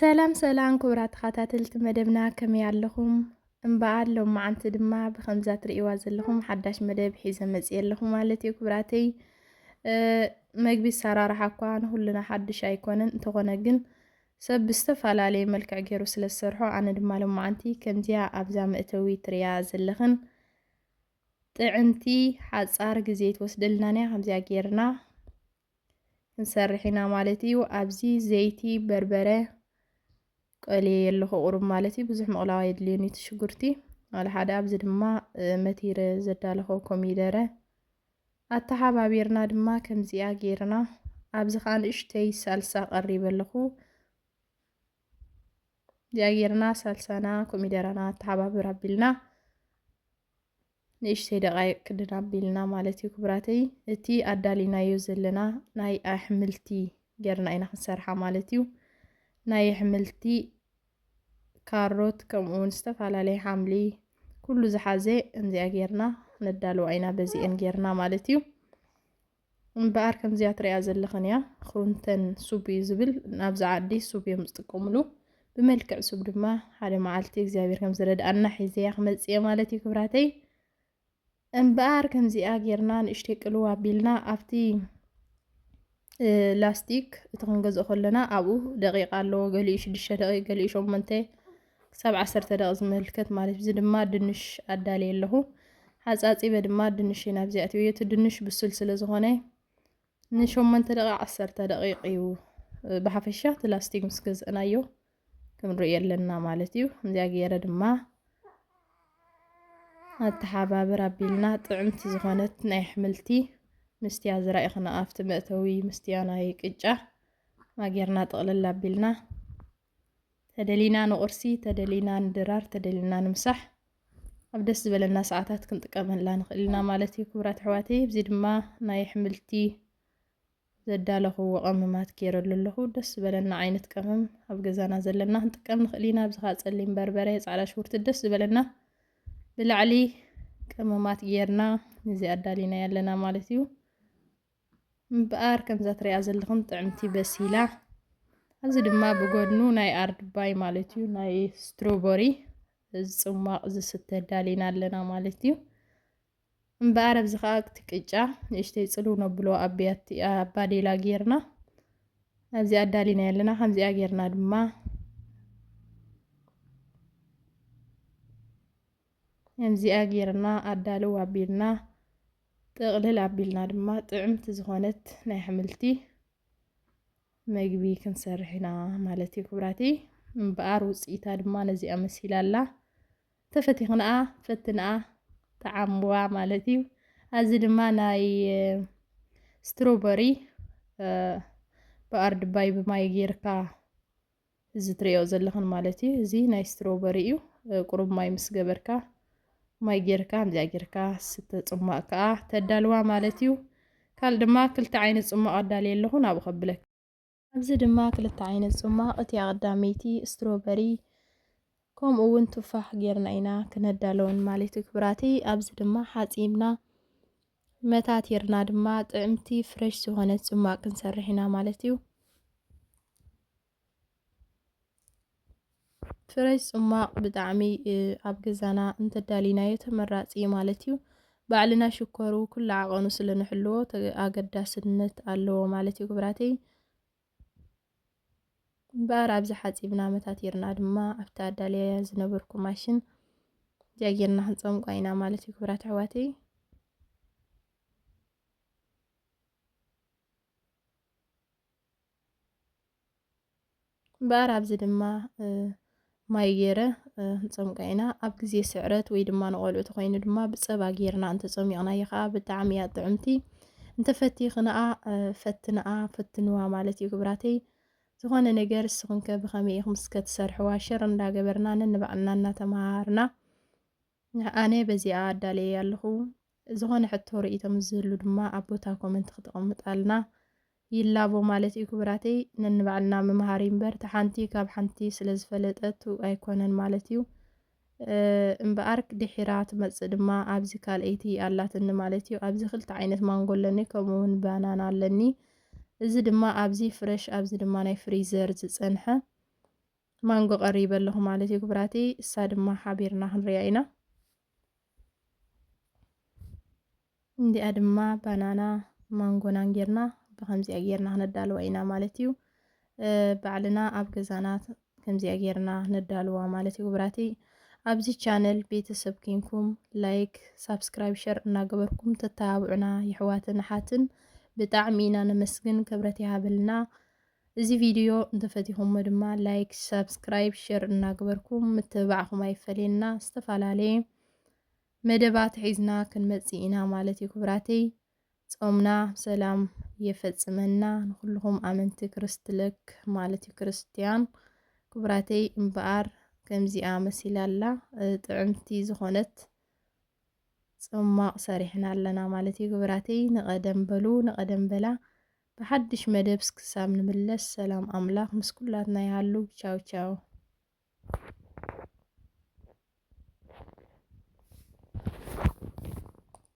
ሰላም ሰላም ክቡራት ተኸታተልቲ መደብና፣ ከመይ ኣለኹም? እምበኣር ሎማዓንቲ ድማ ብኸምዛ ትርእይዋ ዘለኹም ሓዳሽ መደብ ሒዘ መፅየ ኣለኹ ማለት እዩ ክቡራተይ። እ፣ መግቢ ኣሰራርሓ እኳ ንኹልና ሓድሽ ኣይኮነን፣ እንተኾነ ግን ሰብ ብዝተፈላለየ መልክዕ ገይሩ ስለ ዝሰርሖ፣ ኣነ ድማ ሎማዓንቲ ከምዚኣ ኣብዛ መእተዊ ትርእያ ዘለኽን ጥዕምቲ ሓፃር ግዜ ትወስደልናን እያ። ከምዚኣ ጌርና ክንሰርሕ ኢና ማለት እዩ። ኣብዚ ዘይቲ፣ በርበረ ቆልየ ኣለኹ ቁሩብ ማለት እዩ። ብዙሕ ምቕላው የድልዮን እዩ እቲ ሽጉርቲ። ዋላ ሓደ ኣብዚ ድማ፣ እ፣ መቲረ ዘዳለኹ ኮሚደረ ኣተሓባቢርና ድማ ከምዚኣ ጌርና፣ ኣብዚ ኸዓ ንእሽተይ ሳልሳ ቀሪበ ኣለኹ። እዚኣ ጌርና ሳልሳና ኮሚደረና ኣተሓባብር ኣቢልና ንእሽተይ ደቃይቅ ክድን ኣቢልና ማለት እዩ ክቡራተይ። እቲ ኣዳሊናዮ ዘለና ናይ ኣሕምልቲ ጌርና ኢና ክንሰርሓ ማለት እዩ። ናይ ኣሕምልቲ ካሮት፣ ከምኡ እውን ዝተፈላለየ ሓምሊ፣ ኩሉ ዝሓዘ እንዚኣ ጌርና ነዳልዋ ኢና፣ በዚኤን ጌርና ማለት እዩ። እምበኣር ከምዚኣ ትሪኣ ዘለኽን እያ፣ ክሩንተን ሱብ እዩ ዝብል። ናብዛ ዓዲ ሱብ እዮም ዝጥቀሙሉ። ብመልክዕ ሱብ ድማ ሓደ መዓልቲ እግዚኣብሔር ከም ዝረድኣና ሒዘያ ክመጽእ እየ ማለት እዩ ክብራተይ። እምበኣር ከምዚኣ ጌርና ንእሽተይ ቅልው ኣቢልና ኣብቲ፣ እ፣ ላስቲክ እቲ ክንገዝኦ ከለና ኣብኡ ደቂቕ ኣለዎ። ገሊኡ ሽዱሽተ ደቂቕ፣ ገሊኡ ሸሞንተ ክሳብ ዓሰርተ ደቂቕ ዝመልከት ማለት እዩ። እዚ ድማ ድንሽ ኣዳልየ ኣለኹ። ሓጻጺበ ድማ ድንሽ ናብዚ ኣእትዮ። እቲ ድንሽ ብሱል ስለ ዝኾነ ንሸሞንተ ደቂቕ፣ ዓሰርተ ደቂቕ እዩ። ብሓፈሻ እቲ ላስቲክ ምስ ገዛእናዮ ክንሪኦ ኣለና ማለት እዩ። ከምዚኣ ገይረ ድማ ኣተሓባብር ኣቢልና ጥዕምቲ ዝኾነት ናይ ኣሕምልቲ ምስትያ ዝረኣኹና ኣብቲ መእተዊ ምስትያ ናይ ቅጫ ማጌርና ጥቕልል ኣቢልና ተደሊና ንቁርሲ፣ ተደሊና ንድራር፣ ተደሊና ንምሳሕ ኣብ ደስ ዝበለና ሰዓታት ክንጥቀመላ ንኽእል ኢና ማለት እዩ ክቡራት ኣሕዋተይ። እዚ ድማ ናይ ኣሕምልቲ ዘዳለኽዎ ቀመማት ገይረሉ ኣለኹ። ደስ ዝበለና ዓይነት ቀመም ኣብ ገዛና ዘለና ክንጥቀም ንኽእል ኢና። ኣብዚ ኸዓ ጸሊም በርበረ፣ ጻዕዳ ሽጉርቲ፣ ደስ ዝበለና ብላዕሊ ቀመማት ገይርና እዚ ኣዳሊና ኣለና ማለት እዩ። እምበኣር ከምዛ ትሪኣ ዘለኽን ጥዕምቲ በሲላ። ኣብዚ ድማ ብጎድኑ ናይ ኣርድባይ ማለት እዩ፣ ናይ ስትሮበሪ፣ እዚ ጽሟቕ ዝስተ ኣዳሊና ኣለና ማለት እዩ። እምበኣር ኣብዚ ኸዓ እቲ ቅጫ ንእሽተይ ጽልው ነብሎ ኣብ ቢያቲ፣ ኣብ ባዴላ ጌርና ኣብዚ ኣዳሊና ኣለና። ከምዚኣ ጌርና ድማ ከምዚኣ ጌርና ኣዳልው ኣቢልና ጥቕልል ኣቢልና ድማ ጥዕምቲ ዝኾነት ናይ ኣሕምልቲ መግቢ ክንሰርሕ ኢና ማለት እዩ ክቡራተይ። እምበኣር ውፅኢታ ድማ ነዚኣ መሲላ ኣላ። ተፈቲኽንኣ ፈትንኣ ተዓምዋ ማለት እዩ። ኣብዚ ድማ ናይ፣ እ፣ ስትሮበሪ፣ እ፣ ብኣርድባይ ብማይ ጌርካ እዚ ትሪኦ ዘለኽን ማለት እዩ። እዚ ናይ ስትሮበሪ እዩ። እ፣ ቁሩብ ማይ ምስ ገበርካ፣ ማይ ጌርካ፣ ከምዚኣ ጌርካ ስተ ጽሟቕ ከኣ ተዳልዋ ማለት እዩ። ካልእ ድማ ክልተ ዓይነት ጽሟቕ ኣዳልየ ኣለኹ፣ ናብኡ ከብለካ። ኣብዚ ድማ ክልተ ዓይነት ጽሟቕ፣ እቲኣ ቀዳመይቲ ስትሮበሪ፣ ከምኡ እውን ቱፋሕ ጌርና ኢና ክነዳለወን ማለት እዩ ክብራተይ። ኣብዚ ድማ ሓጺብና መታቲርና ድማ ጥዕምቲ ፍረሽ ዝኾነት ጽሟቕ ክንሰርሕ ኢና ማለት እዩ። ፍረሽ ጽሟቕ ብጣዕሚ፣ እ፣ ኣብ ገዛና እንተዳሊናዮ ተመራጺ እዩ ማለት እዩ። ባዕልና ሽኮሩ ኩሉ ዓቐኑ ስለ ንሕልዎ ተ-፣ ኣገዳስነት ኣለዎ ማለት እዩ ክብራተይ። እምበኣር ኣብዚ ሓጺብና መታቲርና ድማ ኣብቲ ኣዳልያያ ዝነበርኩ ማሽን እዚኣ ጌርና ክንጸምቋ ኢና ማለት እዩ ክብራት ኣሕዋተይ። እምበኣር ኣብዚ ድማ፣ እ፣ ማይ ገይረ፣ እ፣ ክንጸምቃ ኢና። ኣብ ግዜ ስዕረት ወይ ድማ ንቆልዑ ተኾይኑ ድማ ብጸባ ጌርና እንተጸሚቕናዮ ኸኣ ብጣዕሚ እያ ጥዕምቲ። እንተፈቲኽንኣ፣ እ፣ ፈትንኣ፣ ፈትንዋ ማለት እዩ ክብራተይ። ዝኾነ ነገር እስኽን ከ ብኸመይ ኢኹም እስከ ትሰርሕዋ? ሸር እንዳገበርና ነንባዕልና እናተመሃርና ኣነ በዚኣ ኣዳልየ ኣለኹ። ዝኾነ ሕቶ ርእይቶም ዝህሉ ድማ ኣብ ቦታ ኮመንት ክትቐምጣልና ይላቦ ማለት እዩ ክቡራተይ። ነንባዕልና መምሃሪ እምበር፣ እቲ ሓንቲ ካብ ሓንቲ ስለ ዝፈለጠት ኣይኮነን ማለት እዩ። እ፣ እምበኣር ድሒራ ትመጽእ ድማ ኣብዚ ካልኣይቲ ኣላትኒ ማለት እዩ። ኣብዚ ክልተ ዓይነት ማንጎ ኣለኒ፣ ከምኡ እውን ባናና ኣለኒ። እዚ ድማ ኣብዚ ፍረሽ፣ ኣብዚ ድማ ናይ ፍሪዘር ዝጸንሐ ማንጎ ቀሪበ ኣለኹ ማለት እዩ ክቡራተይ። እሳ ድማ ሓቢርና ክንሪኣ ኢና። እንዲኣ ድማ ባናና ማንጎናን ጌርና ብከምዚኣ ጌርና ክነዳልዋ ኢና ማለት እዩ። ባዕልና ኣብ ገዛና ከምዚኣ ጌርና ነዳልዋ ማለት እዩ ክቡራተይ። ኣብዚ ቻነል ቤተሰብ ኮንኩም ላይክ፣ ሳብስክራይብ፣ ሸር እናገበርኩም ተተባብዑና የሕዋትን ኣሓትን ብጣዕሚ ኢና ነመስግን። ክብረት ይሃበልና። እዚ ቪድዮ እንተፈቲኹሞ ድማ ላይክ፣ ሳብስክራይብ፣ ሸር እናገበርኩም ምትብባዕኹም ኣይፈለየና። ዝተፈላለየ መደባት ሒዝና ክንመጽእ ኢና ማለት እዩ ክቡራተይ። ጾምና ሰላም የፈጽመና ንኩልኹም ኣመንቲ ክርስትለክ ማለት እዩ ክርስትያን ክቡራተይ። እምበኣር ከምዚኣ መሲላ ኣላ ጥዕምቲ ዝኾነት ጽማቕ ሰሪሕና ኣለና ማለት እዩ ክቡራተይ። ንቐደም በሉ ንቐደም በላ። ብሓድሽ መደብ ክሳብ ንምለስ ሰላም ኣምላኽ ምስ ኩላትና ይሃሉ። ቻው ቻው።